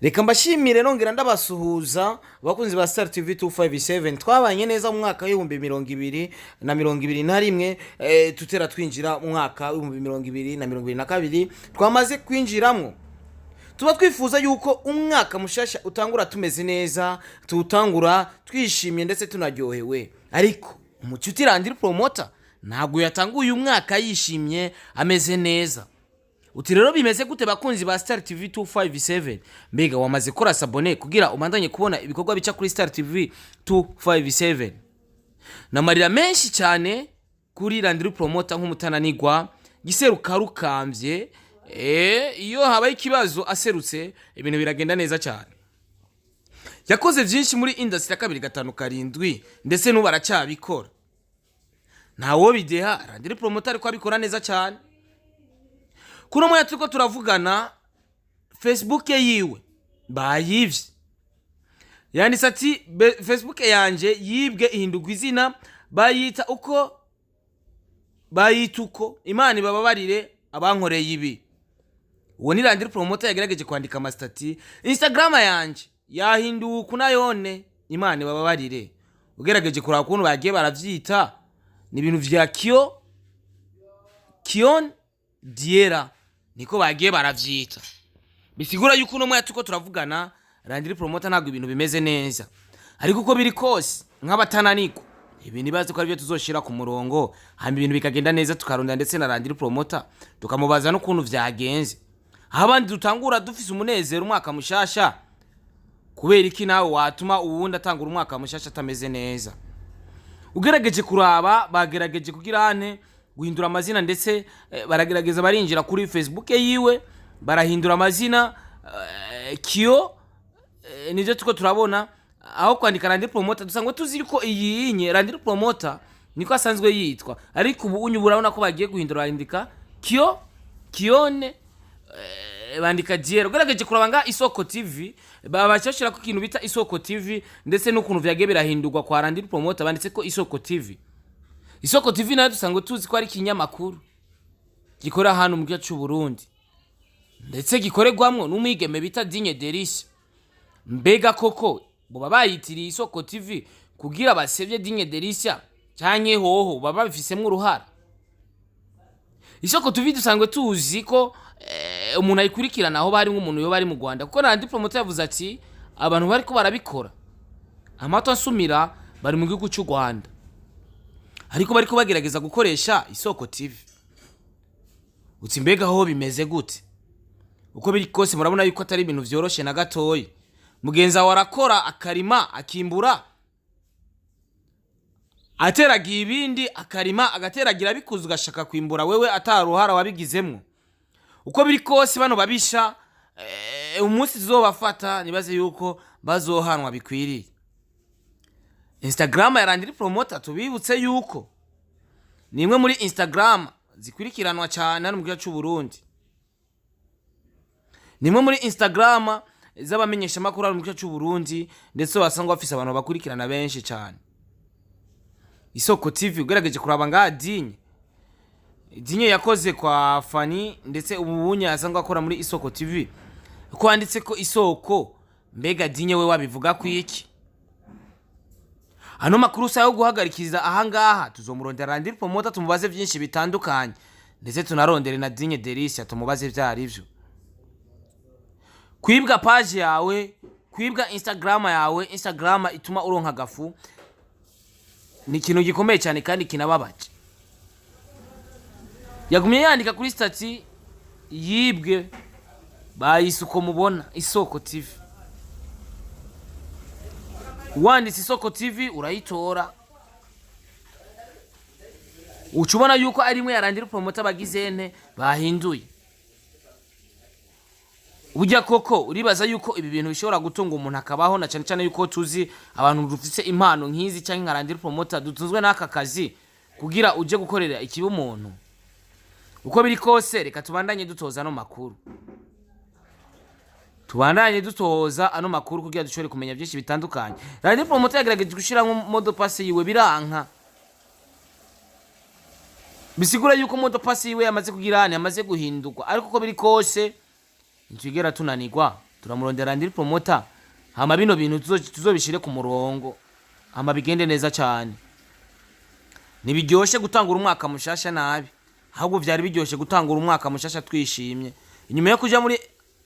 Reka mbashimire, nongera ndabasuhuza abakunzi ba Star TV 257. Twabanye neza mu mwaka w'2021, tutera twinjira mu mwaka w'2022 twamaze kwinjiramwo. Tuba twifuza yuko umwaka mushasha utangura tumeze neza, tuwutangura twishimye ndetse tunaryohewe. Ariko umucuti Landry Promoter ntabwo yatanguye umwaka yishimye, ameze neza. Uti rero bimeze gute, bakunzi ba Star TV 257? Mbega wamaze kora s'abonner kugira ubandanye kubona ibikorwa bica kuri Star TV 257? N'amarira menshi cyane kuri Landry Promoter nk'umutananigwa giseruka rukambye. Iyo habaye ikibazo aserutse, ibintu biragenda neza cyane. Yakoze byinshi muri industry ya 257, ndetse n'ubu aracyabikora. Ntawo bideha, Landry Promoter ariko abikora neza cyane. Kuno mwanya turiko turavugana, Facebook yiwe bayivye. Yanditse ati: "Facebook yanje yibwe, ihindurwa izina, bayita uko bayita uko. Imana ibababarire abankoreye ibi." Uwo ni Landry Promoter yagerageje kwandika ama status. "Instagram yanje yahinduwe uku nayone, Imana ibababarire." Ugerageje kuraba ukuntu bagiye baravyita, ni ibintu vya kio kion diera, niko bagiye baravyita. Bisigura yuko uno mwanya turiko turavugana, Landry Promoter ntabwo ibintu bimeze neza. Ariko uko biri kose, nk'abatananirwa, ibintu ibaze ko aribyo tuzoshira ku murongo, hanyuma ibintu bikagenda neza, tukarondera ndetse na Landry Promoter, tukamubaza n'ukuntu vyagenze. Aho abandi dutangura dufise umunezero umwaka mushasha, kubera iki nawe watuma uwundi atangura umwaka mushasha atameze neza? Ugerageje kuraba, bagerageje kugira ane guhindura amazina, ndetse baragerageza barinjira kuri Facebook yiwe, barahindura amazina, kiyo nivyo tuko turabona. Aho kwandika Landry Promoter, dusangwe tuzi ko iyi yinye Landry Promoter niko asanzwe yitwa, ariko ubu unyu urabona ko bagiye guhindura, bandika kio kione, bandika diero. Ugerageje kuraba nga Isoko TV, babashashira ko ikintu bita Isoko TV, ndetse n'ukuntu vyagiye birahindurwa kwa Landry Promoter, banditse ko Isoko TV. Isoko TV nayo dusanzwe tuzi ko ari ikinyamakuru gikorera hano mu gihugu cy'u Burundi, ndetse gikorerwamwo n'umwigeme bita Digne Delicia. Mbega koko boba bayitiriye Isoko TV kugira basebye Digne Delicia, canke hoho baba babifisemwo uruhara? Isoko TV dusanzwe tuzi ko umuntu ayikurikirana aho bari, nk'umuntu yoba ari mu Rwanda, kuko na Landry Promoter yavuze ati abantu bariko barabikora, amato asumira, bari mu gihugu cy'u Rwanda, ariko bariko bagerageza gukoresha Isoko TV. Uti mbega ho bimeze gute? Uko biri kose, murabona yuko atari ibintu vyoroshe na gatoyi. Mugenzi wawe arakora, akarima, akimbura, ateragiye ibindi, akarima, agateragira, bikuze, ugashaka kwimbura wewe ataruhara wabigizemwo. Uko biri kose, bano babisha, umunsi tuzobafata, nibaze yuko bazohanwa bikwiriye. Instagram ya Landry Promoter, tubibutse yuko ni imwe muri Instagram zikurikiranwa cyane hano mu gihugu cy'u Burundi, ni imwe muri Instagram z'abamenyeshamakuru hano mu gihugu cy'u Burundi, ndetse wasanga bafise abantu bakurikirana benshi cyane. Isoko TV, ugerageje kuraba ngaha, Dinye yakoze kwa Fani, ndetse ubu bunye asanzwe akora muri Isoko TV, ko handitse ko Isoko. Mbega Dinye we wabivuga ku iki? Ano makuru sayo guhagarikiriza ahangaha. Tuzomurondera Landry Promoter, tumubaze byinshi bitandukanye, ndetse tunarondere na Digne Delicia, tumubaze ibyo ari byo. Kwibwa page yawe, kwibwa Instagram yawe, Instagram ituma uronka agafu, ni ikintu gikomeye cyane kandi kinababaje. Yagumye yandika kuri status: "Yibwe, bayise uko mubona, Isoko TV." Wanditse Isoko TV urayitora, uca ubona yuko ari imwe ya Landry Promoter bagizene bahinduye. Burya koko uribaza yuko ibi bintu bishobora gutunga umuntu akabaho, na cyane cyane yuko tuzi abantu dufite impano nk'izi cyangwa nka Landry Promoter dutunzwe n'aka kazi, kugira uje gukorera ikibi umuntu? Uko biri kose, reka tubandanye dutoza ano makuru, tubandanye dutoza ano makuru kugira dushobore kumenya byinshi bitandukanye. Landry Promoter yagerageje gushyiramo mot de passe yiwe, biranka. Bisigura yuko mot de passe yiwe yamaze kugira, yamaze guhindurwa. Ariko uko biri kose, ntitwigera tunanirwa. Turamurondera Landry Promoter, hama bino bintu tuzobishire ku murongo, hama bigende neza cyane. Ntibiryoshe gutangura umwaka mushasha nabi, ahubwo vyari biryoshe gutangura umwaka mushasha twishimye, inyuma yo kuja muri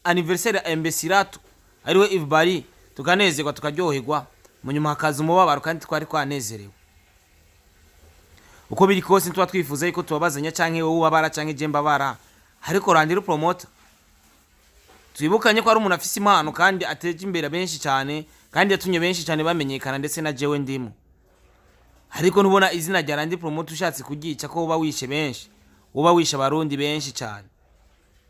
anniversaire ya Embesirato ariwe Yves Bari, tukanezerwa, tukaryoherwa, mu nyuma hakaza umubabaro kandi twari twanezerewe. Uko biri kose, tuba twifuza yuko tubabazanya canke wowe ubabara canke je mbabara, ariko Landry Promoter twibukanye ko ari umuntu afise impano kandi ateje imbere benshi cyane, kandi yatumye benshi cyane bamenyekana, ndetse na jewe ndimo. Ariko ntubona izina rya Landry Promoter ushatse kuryica ko uba wishe benshi, uba wishe Abarundi benshi cyane,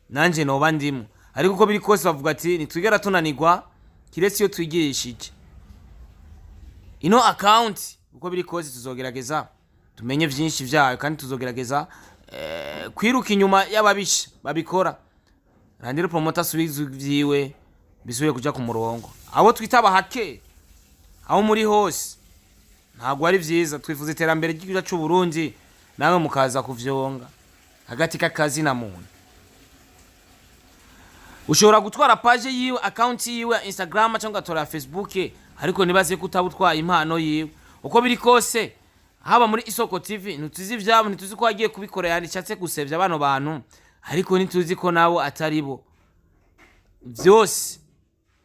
nanje noba ndimo. Ariko uko biri kose bavuga ati ntitwigera tunanirwa kiretse iyo twigishije. Ino account, uko biri kose, tuzogerageza tumenye vyinshi vyayo, kandi tuzogerageza kwiruka inyuma y'ababisha babikora. Landry Promoter asubiza vyiwe, bisubire kuja ku murongo. Abo twita abahake, aho muri hose, ntabwo ari vyiza. Twifuza iterambere ry'igihugu c'u Burundi, namwe mukaza kuvyonga hagati k'akazi na muntu. Ushobora gutwara page yiwe, account yiwe ya Instagram cyangwa ugatora ya Facebook, ariko nibaze ko utaba utwaye impano yiwe. Uko biri kose, haba muri Isoko TV, ntituzi ivyabo, ntituzi ko wagiye kubikora yandishatse gusevya bano bantu, ariko ntituzi ko nabo atari bo. Vyose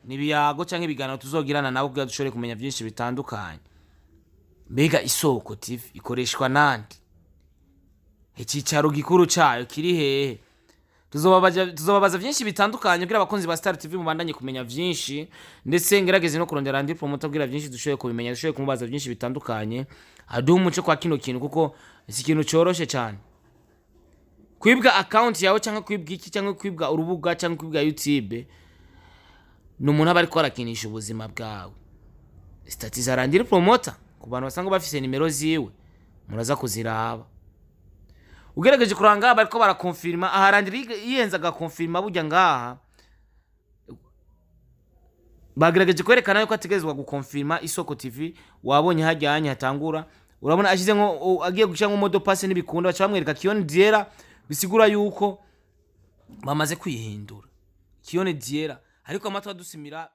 ni ibiyago canke ibiganiro tuzogirana nabo kugira dushobore kumenya vyinshi bitandukanye. Mbega Isoko TV ikoreshwa nande? Icyicaro gikuru cayo kiri hehe? Tuzobabaza vyinshi bitandukanye kugira abakunzi ba Star TV mubandanye kumenya vyinshi, ndetse ngerageze no kurondera Landry Promoter kugira vyinshi dushoboye kubimenya, dushoboye kumubaza vyinshi bitandukanye, aduhe umuco kwa kino kintu, kuko si ikintu coroshe cyane kwibwa account yawe, cyangwa kwibwa iki, cyangwa kwibwa urubuga, cyangwa kwibwa YouTube. Ni umuntu aba ariko arakinisha ubuzima bwawe. Statut za Landry Promoter, ku bantu basanga bafise nimero ziwe, muraza kuziraba. Ugerageje kuranga ngaha bariko barakonfirma aha, Landry yihenze agakonfirma. Burya ngaha bagerageje kwerekana yuko ategerezwa gukonfirma Isoko TV. Wabonye hajyanye hatangura, urabona ashize nko agiye gushira nko mot de passe n'ibikunda, baca bamwereka Kiyoni Diera, bisigura yuko bamaze kwihindura Kiyoni Diera, ariko amatwi adusimira.